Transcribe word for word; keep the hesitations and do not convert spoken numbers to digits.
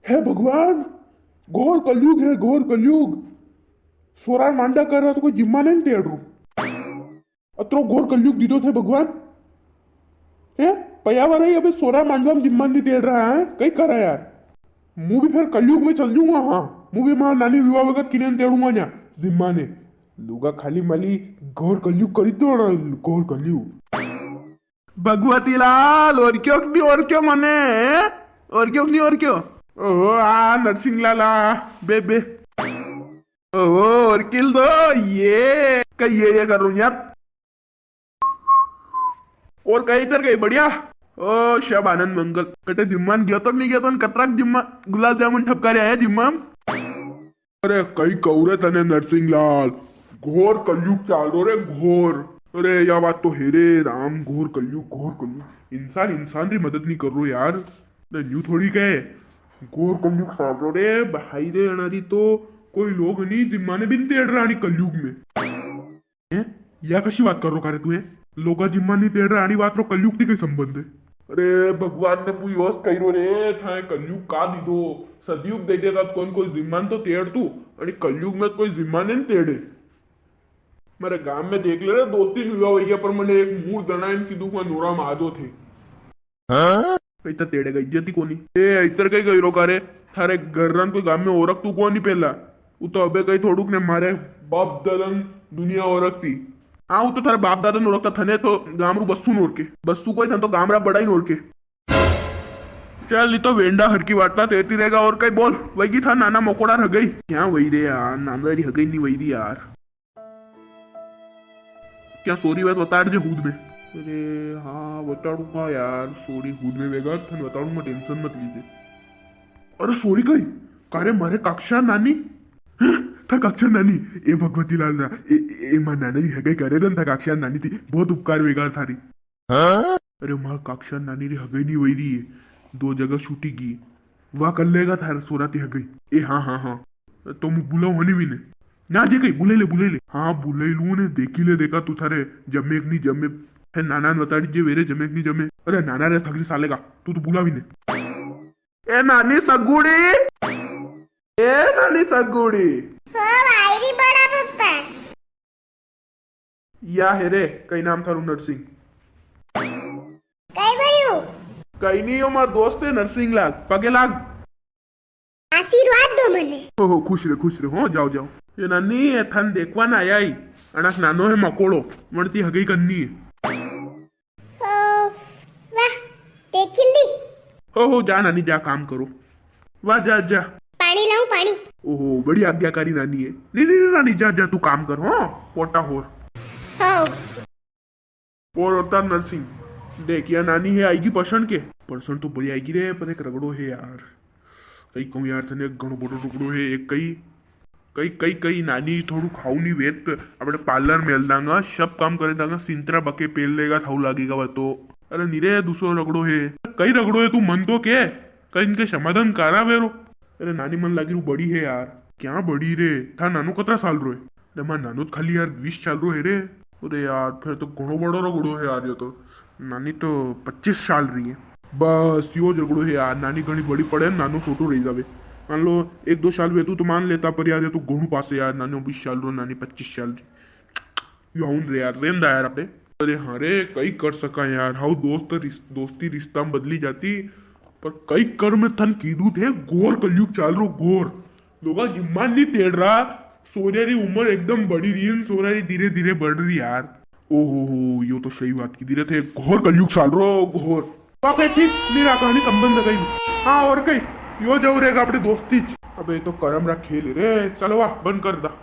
हे भगवान, घोर कलयुग है, घोर कलयुग। सोरा मांडा कर रहा तो कोई जिम्मा नी तेड़ रू। अतरो घोर कलयुग दीदो थे भगवान। हे, पयावर है, अबे सोरा मांडवा में जिम्मा नी तेड़ रहा है, कई करा यार। मु भी फिर कलयुग में चल जूंगा, हाँ। मु भी मारा नानी विवाह वगत किने नी तेड़ूंगा न्या, जिम्मा ने। लुगा खाली माली घोर कलयुग करी दो ना, घोर कलयुग। भगवती लाल, और क्यों नी, और क्यों मने? और क्यों नी, और क्यों? ओहो, आ नरसिंह लाला, बे, बे। ओहो, और किल दो, ये, कई ये, ये करूं यार। और कई इधर कई बढ़िया? ओ, सब आनंद मंगल। कटे जिम्मान गयो तो नी गयो तो, कतराक जिम्मा गुलाब जामुन ठपका रे आया जिम्मा? अरे, कई कहू रे तने नरसिंह लाल, घोर कलयुग चाल रो रे, घोर। अरे, या बात तो है रे राम, घोर कलयुग, घोर कलयुग। इंसान इंसान री मदद नी कर रो यार। ने न्यू थोड़ी कहे, घोर कलयुग चाल रो रे भाई रे, अणारी तो कोई लोग नी जिम्मा ने भी नी तेड़ रहा नी कलयुग में। हैं? या कशी बात कर रो कारे तू, हैं? लोगा जिम्मा नी तेड़ रहा, आनी बात रो कलयुग थी कई संबंध है? अरे भगवान ने मु योस कही रो रे, थाए कलयुग का दीदो, सतयुग दे देता तो कोई कोई जिम्मा ने तो तेड़ तू, अरे कलयुग में कोई जिम्मा ने नी तेड़े। मारे गांव में देख ले रे, दो तीन विवाह हो गया, पर मने एक मूर दना इन कीधु का नोरा में आजो थे। हाँ? कई तो तेड़े का इज्जत ही कोनी। ए, इतर कई कही रो कारे? थारे घर रन कोई गांव में ओरख तू कोनी पेला? उ तो अबे कई थोड़ुक ने मारे बाप दादा न दुनिया ओरखती। हाँ, उ तो थारे बाप दादा न ओरखता, थने तो गाम रू बस्सू न ओरखे। बस्सू कोई, थने तो गाम रा बड़ा ही न ओरखे। चल, ई तो वेंडा हर की वार्ता तेती रहेगा। और कई बोल, वई गी था नाना मकोड़ा री हगई? क्या वई रे यार, नाना री हगई नी वई री यार। क्या सोरी बात वताड़ जे खुद में? अरे हाँ, वताड़ूंगा यार, सोरी खुद में वेगा, थने वताड़ूंगा, tension मत लीजे। अरे सोरी कई? कारे मारे काक्षा नानी? था काक्षा नानी? ए भगवती लाल ना, ए, ए, ए मार नाना री हगई करे दन था काक्षा नानी थी, बहुत उपकार वेगा थारी। हाँ? अरे मार काक्षा नानी री हगई नी वई री है, दो जगह छूटी गई, वा कर लेगा थारे सोरा ती हगई। ए हाँ, हाँ, हाँ, तो मु बुलाऊं हनी वीने? ना जे कई, बुलाई ले, बुलाई ले। हाँ, बुलाई लूं ने, देखी ले, देखा तू थारे जमे के नी जमे। है नाना ने वताड़ी जे वेरे जमे के नी जमे। अरे नाना रे थगरी सालेगा, तू तो बुला वीने। ए नानी सगुड़ी, ए नानी सगुड़ी। हो भाई री बड़ा पप्पा। या है रे, कई नाम थारू नरसिंह? कई भयू? कई नी, यो मार दोस्त है नरसिंह लाल, पगे लाग। आशीर्वाद दो मने। हो, हो, खुश रे, खुश रे, हो, जाओ, जाओ। ये नानी, ये थन देखवा ना आया ही, अणस नानो है मकोड़ो, वणती हगई करनी है। ओ, वाह, देखी ली। हो, हो, जा नानी, जा काम करो। वाह, जा, जा। पाणी लाऊं, पाणी? ओहो, बड़ी आज्ञाकारी नानी है। नी, नी, नी, नानी, जा, जा, तू काम कर, हो, पोटा होर। हो। और अवतार नरसिंह, देख, या नानी है, आएगी पसंद के? पसंद तो बड़ी आएगी रे, पर एक रगड़ो है यार। कई कहूँ यार, थने एक घणो बड़ो रगड़ो है, एक कई, कई, कई, कई नानी थोड़ू खाऊ नी वेत, अपने parlour मेल दांगा, सब काम करे दांगा, सिंतरा बके पेल लेगा, थाऊ लागेगा वा तो। अरे नी रे, दूसरो रगड़ो है। कई रगड़ो है तू मन तो के, कई इनके समाधान करा वेरो। अरे नानी मन लागी रू बड़ी है यार। क्या बड़ी रे, था नानो कतरा साल रो है? अरे मार नानो तो खाली यार बीस साल रो है रे। अरे यार, फिर तो घणो बड़ो रगड़ो है यार, यो तो। नानी तो पच्चीस साल री है। बस यो झगड़ो है यार, नानी घणी बड़ी पड़े, नानो छोटो रही जावे। मान लो एक दो साल वेतू तो मान लेता, पर यार ये तो घणो पास है यार, नानो बीस साल रो, नानी पच्चीस साल री। यो हूं रे यार, रेंदा यार आपे। अरे हाँ रे, कई कर सका यार, हाउ दोस्त रिस-, दोस्ती रिश्ता में बदली जाती, पर कई कर में थन कीधु थे, घोर कलयुग चाल रो, घोर। लोगा जिम्मा नी तेड़ रहा, सोरिया री उम्र एकदम बड़ी री है, सोरिया री धीरे धीरे बढ़ री यार। ओहो हो, यो तो सही बात की, धीरे थे घोर कलयुग चाल रो, घोर। बाकी ठीक, मेरा कहानी संबंध गई। हाँ, और कई, यो जाऊ रहेगा अपने दोस्ती च। अबे, ये तो करम रा खेल है रे, चलो वाह, बंद कर दा।